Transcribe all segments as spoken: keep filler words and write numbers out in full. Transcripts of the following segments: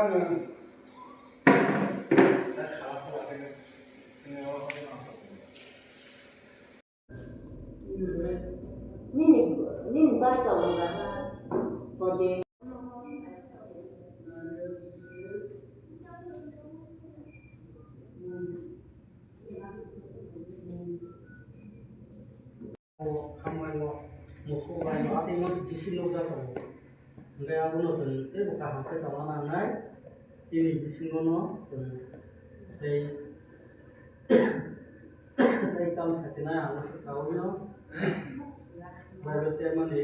Nini, nini bai tongo ba ha? Bode. Hambai no, mukhung bai no, atwi no bisi nukjak tongo. Hingke abono chwng teibo kaham khe tongna nangnai. Chini bisingo no chwng tei, tei tamo sakhinai ang no swkang no. Bible chairman ni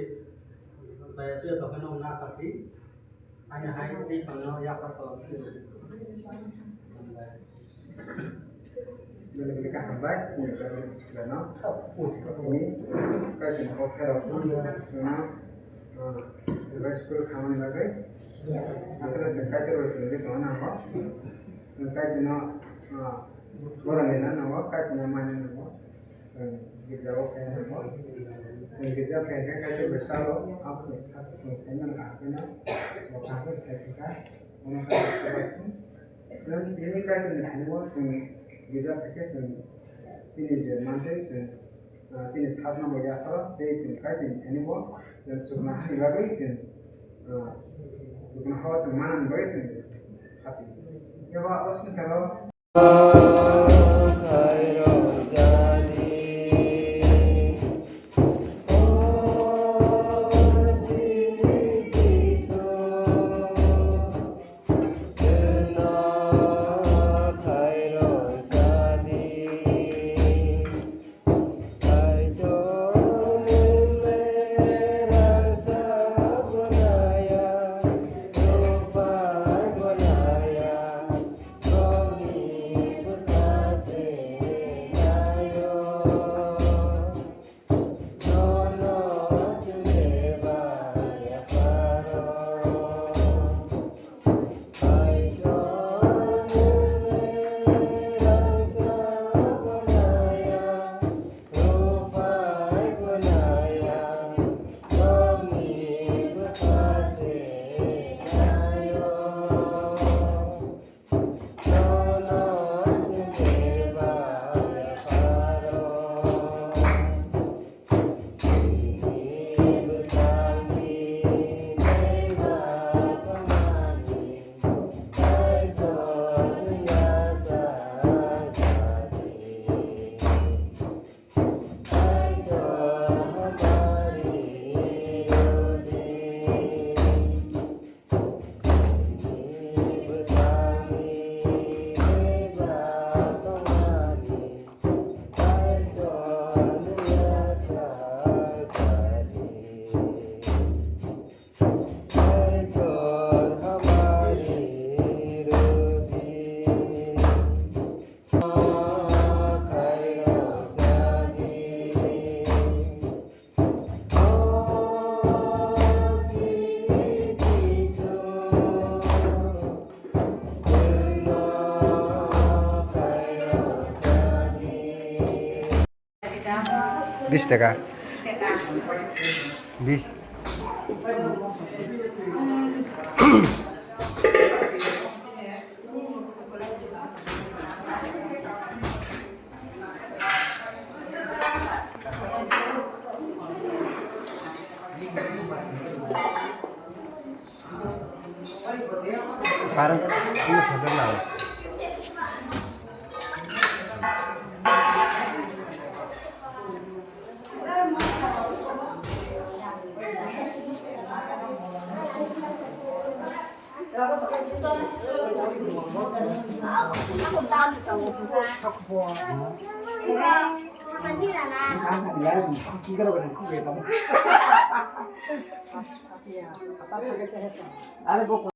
bai aswk tongkhe no na kati. Ani hai tei pangno yapar ko. Bele bele kaham bai, chini Bible school no. Chini Kaitor ni kok khe rok no, no, ah, Sunday school samani bagwi. Aswk se Kaitor bai kwrwngwi tongna nango. Chwng Kaitor no, ah, borok ni na nango, Kaitor no mani nango. Chwng girja o phai nango. Chwng girja phai khe Kaitor bai salo, abo chwng sa-, chwng sai mano kaham khe no. Bo kaham khe sai kha. Omo khe Kaitor bai. Chwng tini Kaitor ni thani o chwng girja phai khe chwng chini je mantwi chwng, ah, chini sakno bo yapharo tei chwng Kaitor ni thani o chwng chukna sini bagwi chwng, ah, chukna hao chwng manani bagwi chwng khatinai. Kebo o swngcharo Bis taka. Bis. Parang, ano sabi na?